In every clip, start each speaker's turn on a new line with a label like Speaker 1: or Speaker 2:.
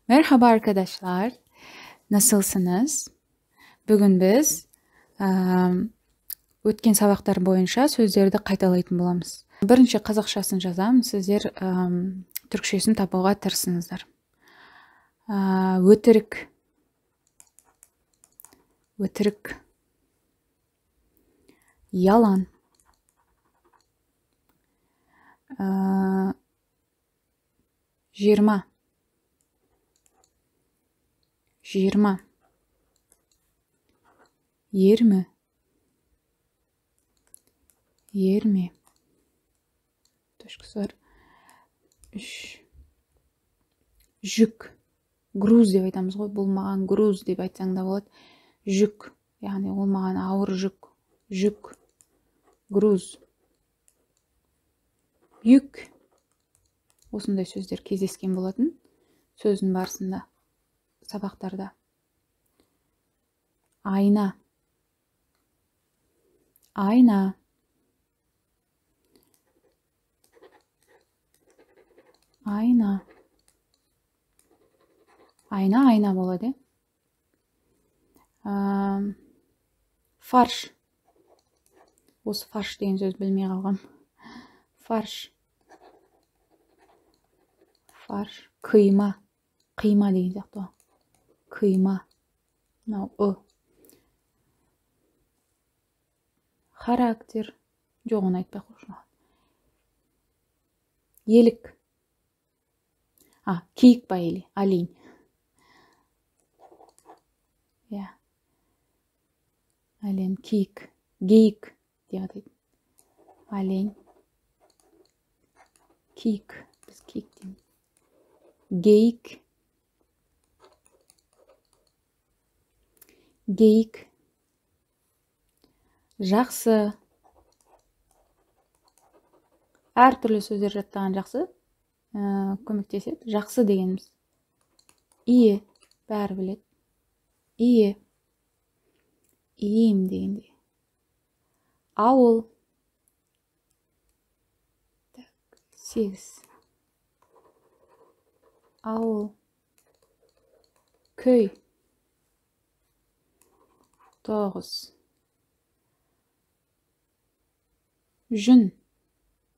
Speaker 1: Merhaba arkadaşlar. Nasılsınız? Бүгін біз өткен сабақтар бойынша сөздерді қайталайтын боламыз. Бірінші қазақшасын жазамын, сіздер түркшесін табуға тырысыңыздар. Өтірік. Өтірік. Yalan. 20. 20. 20. 20. Точкасы бар. 3. Жүк. Груз деп айтамыз ғой. Бұл маған груз деп айтсаң да болады. Жүк. Яғни ол маған ауыр жүк. Жүк. Груз. Yük. Осындай сөздер кездескен болатын сөздің барысында, сабақтарда. Айна. Айна. Айна. Айна, айна болады. Фарш. Осы фарш деген сөз білмей қалғам. Фарш. Фарш. Қима. Қима деген сияқты ғой. Қима. Мынау ы. Характер. Жоқ, оны айтпай қойшы. Елік. А, киік па или олень. Иә. Олень, киік. Гейік деп атайды. Олень. Киік. Біз киік дейміз. Гейік. Гейік. Жақсы. Әртүрлі сөздер жаттаған жақсы. Көмектеседі. Жақсы дегеніміз. Ие. Бәрі біледі. Ие. Ием дегенде. Ауыл. Так, 8. Ауыл. Көй. 9. Жүн.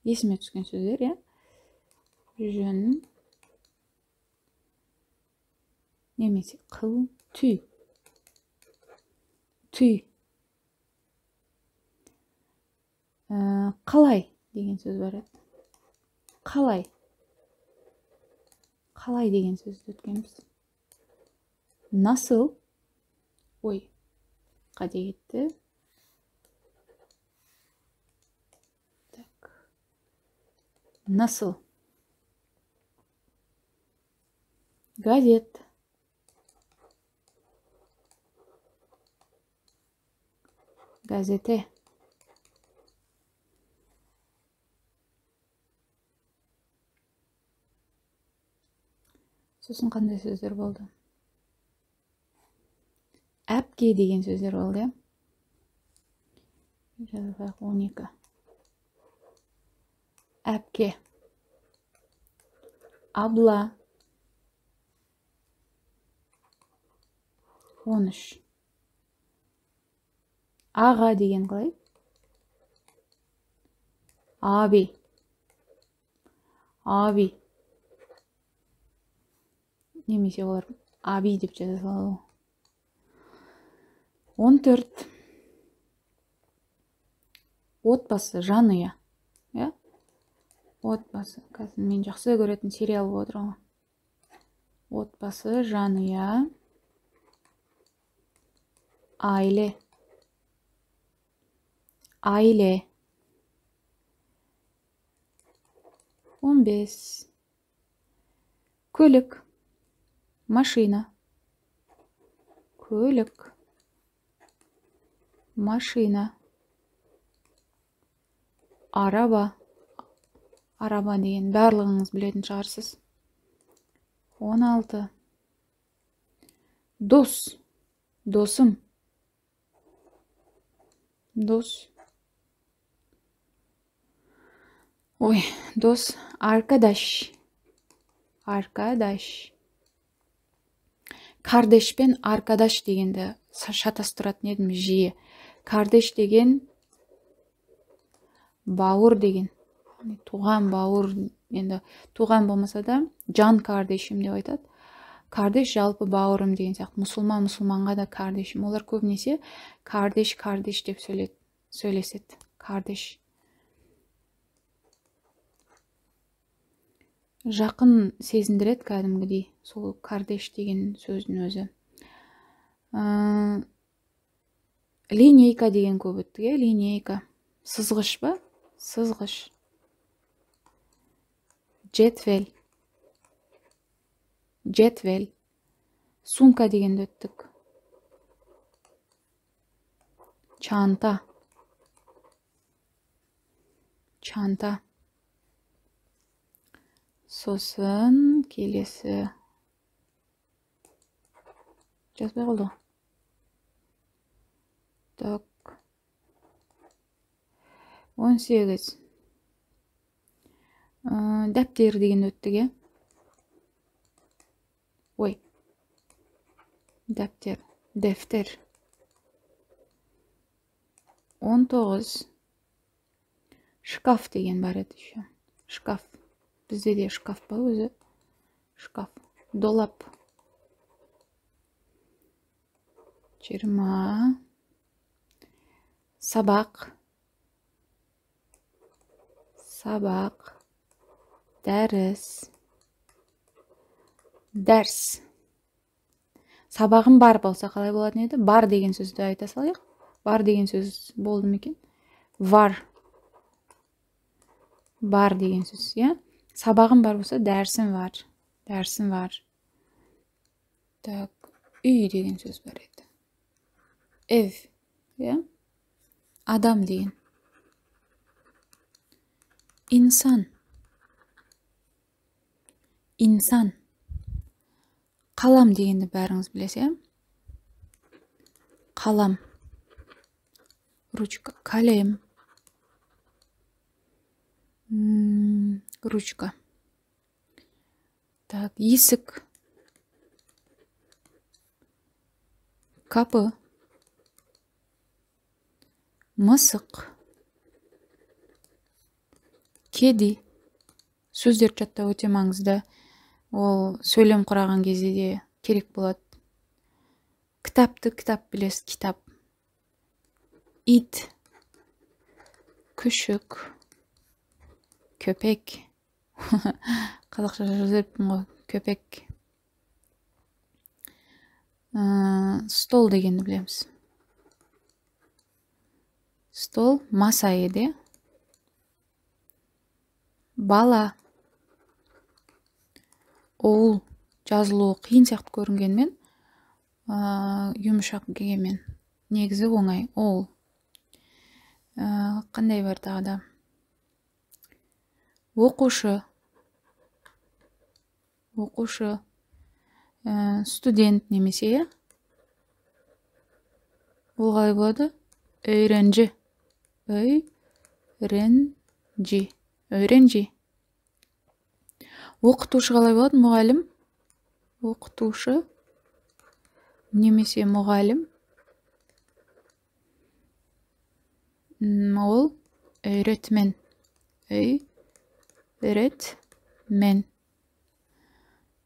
Speaker 1: Есіме түскен сөздер, иә? Жүн. Немесе қыл, түй. Түй. Қалай деген сөз бар еді. Қалай. Қалай деген сөзді өткенбіз. Nasıl. Ой, қате кетті. Так. Nasıl. Газет. Газете. Сосын қандай сөздер болды? Әпке деген сөздер болды, иә? Жазайық, 12. Әпке. Абла. 13. Аға деген қалай? Аби. Аби. Немесе олар аби деп жаза салады. 14. Отбасы, жанұя. Иә? Отбасы. Қазір мен жақсы көретін сериал болып отыр ғой. Отбасы, жанұя. Aile. Aile. 15. Көлік. Машина. Көлік. Машина. Араба. Араба деген барлығыңыз білетін шығарсыз. 16. Дос. Досым. Дос. Ой, дос. Arkadaş. Arkadaş. Kardeş пен arkadaş дегенді шатастыратын едім жиі. Kardeş деген бауыр деген, туған бауыр, енді туған болмаса да жан kardeşim деп айтады. Kardeş жалпы бауырым деген сияқты. Мұсылман мұсылманға да kardeşim. Олар көбінесе kardeş kardeş деп сөйлеседі. Kardeş. Жақын сезіндіреді кәдімгідей сол kardeş деген сөздің өзі. Линейка деген көп өттік, иә? Линейка. Сызғыш па? Сызғыш. Жетвел. Жетвел. Сумка дегенді өттік. Чанта. Чанта. Сосын келесі. Жазбай қалды. Так. 18. Дәптер деген өттік, иә? Ой. Дәптер. Дәфтер. 19. Шкаф деген бар еді еще. Шкаф. Бізде де шкаф па өзі? Шкаф. Долап. 20. Сабақ. Сабақ. Дәріс. Дәрс. Сабағым бар болса қалай болатын еді? Бар деген сөзді айта салайық. Бар деген сөз болды ма екен? Var. Бар деген сөз, иә? Сабағым бар болса, дәрісім бар. Дәрісім бар. Так, үй деген сөз бар еді. Ev, иә? Адам деген. Инсан. Инсан. Қалам дегенді бәріңіз білесіз, иә? Қалам. Ручка. Калем. Ручка. Так, есік. Капы. Мысық. Кеди. Сөздер жаттау өте маңызды. Ол сөйлем құраған кезде де керек болады. Кітапты кітап білесіз, кітап. Ит. Күшік. Köpek. Қазақша жазып ғой. Köpek. Стол дегенді білеміз. Стол маса еді. Бала. Ол жазылуы қиын сияқты көрінгенмен, жұмшақ дегенмен негізі оңай. Ол. Қандай бар тағы да? Оқушы. Оқушы. Студент немесе, иә? Ол қалай болады? Öğrenci. Öğrenci. Öğrenci. Оқытушы қалай болады? Мұғалім. Оқытушы немесе мұғалім. Ол öğretmen. Öğretmen.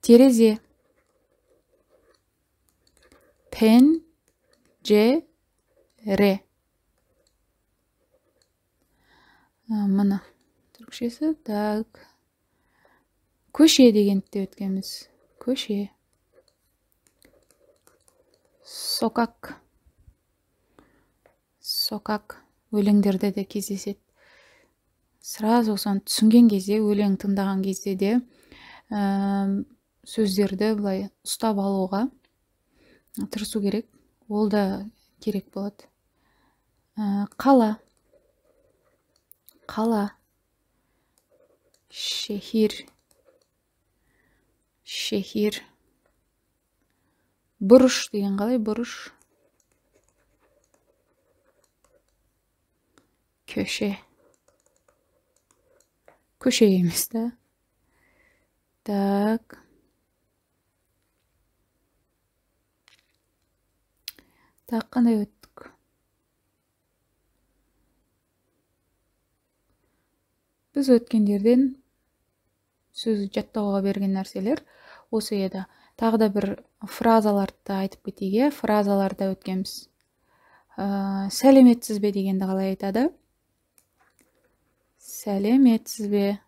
Speaker 1: Терезе. Пенжере. Мына түркшесі. Так. Көше дегенді де өткенбіз. Көше. Sokak. Sokak. Өлеңдерде де кездеседі. Сразу соны түсінген кезде, өлең тыңдаған кезде де сөздерді былай ұстап алуға тырысу керек. Ол да керек болады. Қала. Қала. Şehir. Şehir. Бұрыш деген қалай? Бұрыш. Köşe. Көше емес та. Так. Тағы қандай өттік? Біз өткендерден сөз жаттауға берген нәрселер осы еді. Тағы да бір фразаларды да айтып кетейік, иә? Фразаларда өткенбіз. Сәлеметсіз бе дегенді қалай айтады? Сәлеметсіз бе?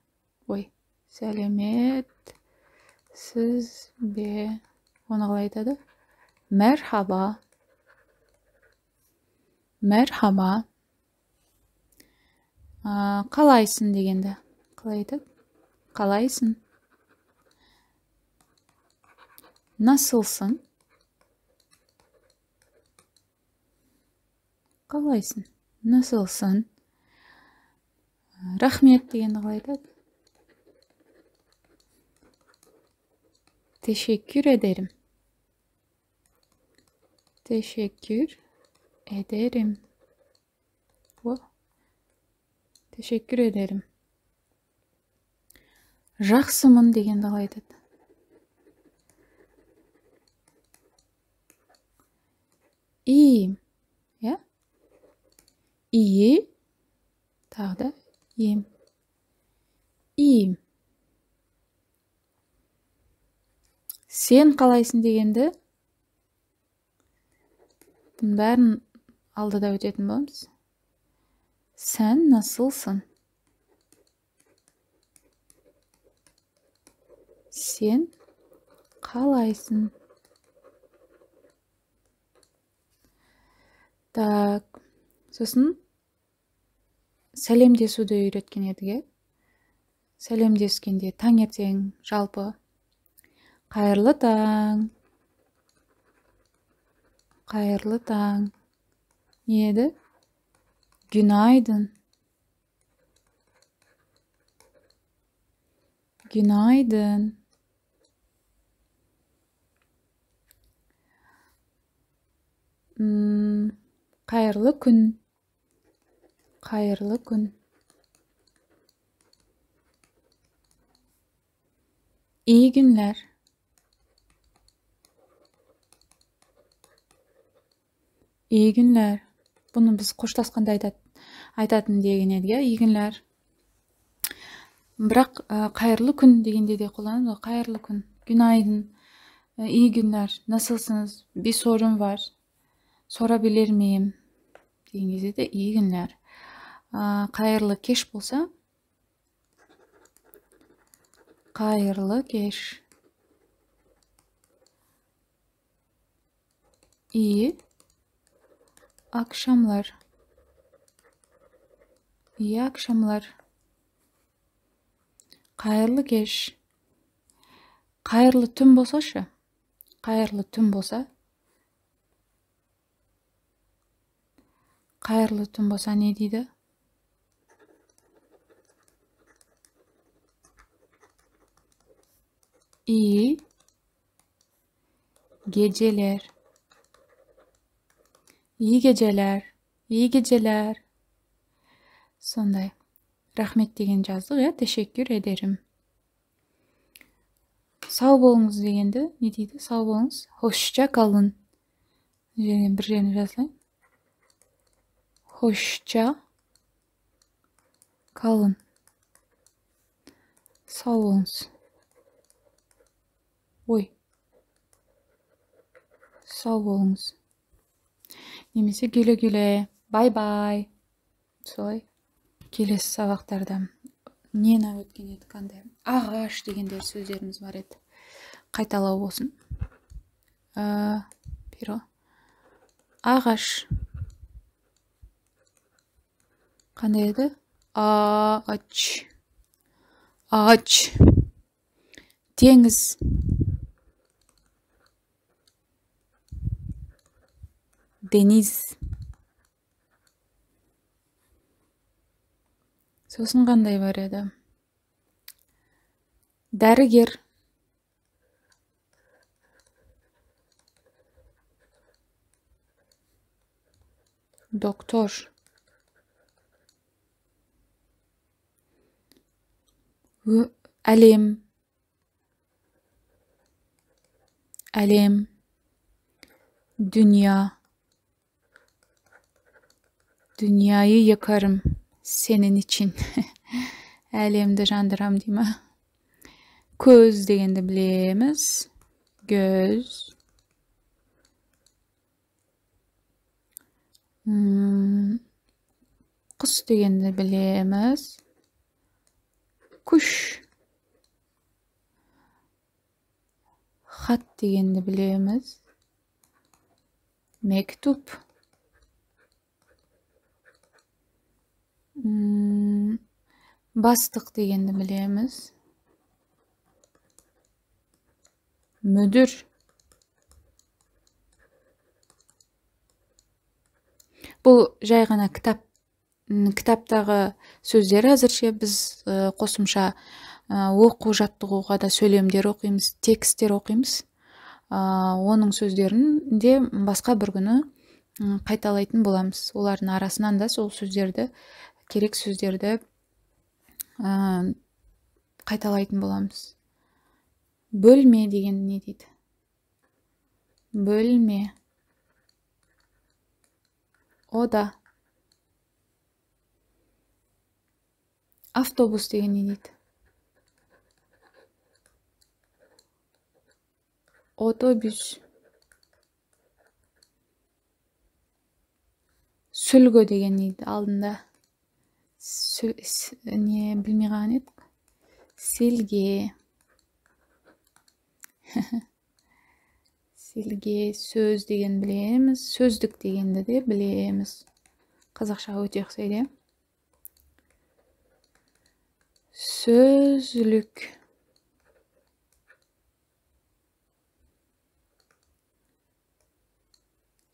Speaker 1: Ой, сәлеметсіз бе? Оны қалай айтады? Мерхаба. Мерхаба. Қалайсың дегенді қалай айтады? Қалайсың? Nasılsın? Қалайсың? Nasılsın? Рахмет дегенді қалай айтады? Teşekkür ederim. Teşekkür ederim. Teşekkür ederim. Жақсымын дегенді қалай айтады? İyiyim. Ya? İyi. Тағы да ем. İyiyim. Сен қалайсың дегенді бұның бәрін алдыда өтетін боламыз. Sen nasılsın? Сен қалайсың? Так, сосын сәлемдесуді үйреткен едік, иә? Сәлемдескенде таңертең жалпы қайырлы таң, қайырлы таң. Не еді? Günaydın. Günaydın. Қайырлы күн. Қайырлы күн. İyi günler. İyi günler. Бұны біз қоштасқанда айтатын деген едік, иә? İyi günler. Бірақ қайырлы күн дегенде де қолданамыз ғой. Қайырлы күн. Günaydın. İyi günler. Nasılsınız? Bir sorun var. Sorabilir miyim? Деген кезде де iyi günler. Қайырлы кеш болса, қайырлы кеш. İyi akşamlar. İyi akşamlar. Қайырлы кеш. Қайырлы түн болса ше? Қайырлы түн болса? Қайырлы түн болса не дейді? İyi geceler. İyi geceler. İyi geceler. Сондай. Рахмет деген жаздық, иә? Teşekkür ederim. Сау болыңыз дегенді не дейді? Сау болыңыз. Hoşça kalın. Жеріне бір жеріне жазылайын. Hoşça kalın. Сау болыңыз. Ой. Сау болыңыз. Немесе güle güle. Бай бай. Солай. Келесі сабақтарда нені өткен едік, қандай? Ағаш дегендер сөздеріміз бар еді. Қайталау болсын. Перо. Ағаш. Қандай еді? Ағач. Ағач. Теңіз. Deniz. Сосын қандай бар еді? Дәрігер. Доктор. Әлем. Әлем. Dünya. Dünyayı yakarım senin için. Әлемді жандырам дей ма? Көз дегенді білеміз. Göz. Құс дегенді білеміз. Kuş. Хат дегенді білеміз. Mektup. Бастық дегенді білеміз. Müdür. Бұл жай ғана кітаптағы сөздер әзірше. Біз қосымша оқу жаттығуға да сөйлемдер оқимыз, тексттер оқимыз. Оның сөздерін де басқа бір күні қайталайтын боламыз. Олардың арасынан да сол сөздерді, керек сөздерді қайталайтын боламыз. Бөлме деген не дейді? Бөлме. Ода. Автобус деген не дейді? Otobüs. Сүлгі деген не дейді алдында? Не білмей қалған едік. Селге. Селге, сөз деген білеміз, сөздік дегенді де білеміз. Қазақшаға өте ұқсайды. Сөзлік.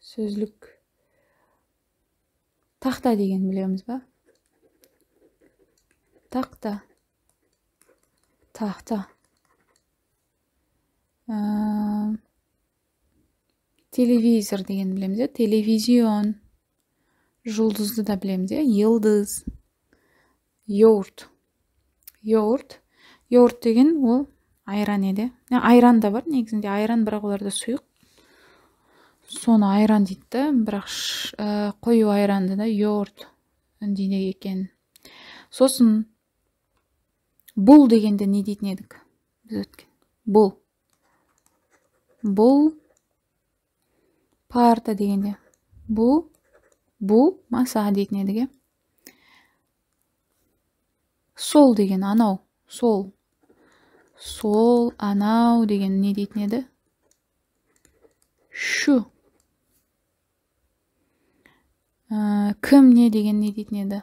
Speaker 1: Сөзлік. Тақта деген білеміз ба? Тақта. Тақта. Телевизор деген білеміз, иә? Телевизион. Жұлдызды да білеміз, иә? Йылдыз. Йогурт. Йогурт. Йогурт деген ол айран еді. Айран да бар негізінде, айран, бірақ оларда сұйық. Соны айран дейді да, бірақ қою айранды да йогурт дейді екен. Сосын бұл дегенде не дейтін едік? Біз өткен. Бұл. Бұл парта дегенде. Бұл, бұл маса дейтін едік, е? Сол деген анау, сол. Сол, анау деген не дейтін еді? Шу. Кім не деген не дейтін еді?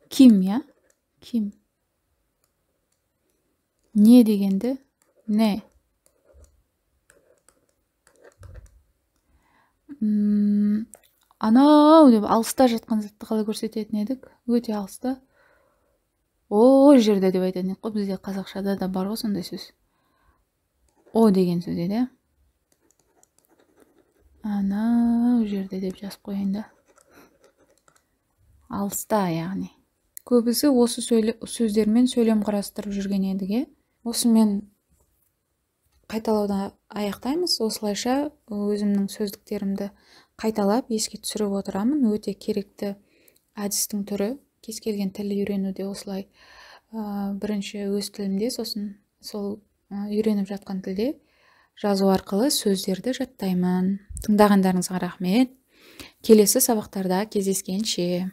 Speaker 1: Ким, я? Ким. Не дегенді? Не. Анау деп алыста жатқан затты қалай көрсететін едік? Өте алыста. О жерде деп айтатын едік қой, бізде қазақшада да бар ғой сондай сөз. О деген сөз еді. Анау жерде деп жазып қояйын да. Алыста, яғни. Көбісі осы сөздермен сөйлем құрастырып жүрген едік, е? Осымен қайталауды аяқтаймыз. Осылайша өзімнің сөздіктерімді қайталап еске түсіріп отырамын. Өте керекті әдістің түрі. Кез келген тіл үйренуде осылай бірінші өз тілімде, сосын сол үйреніп жатқан тілде жазу арқылы сөздерді жаттаймын. Тыңдағандарыңызға рахмет. Келесі сабақтарда кездескенше.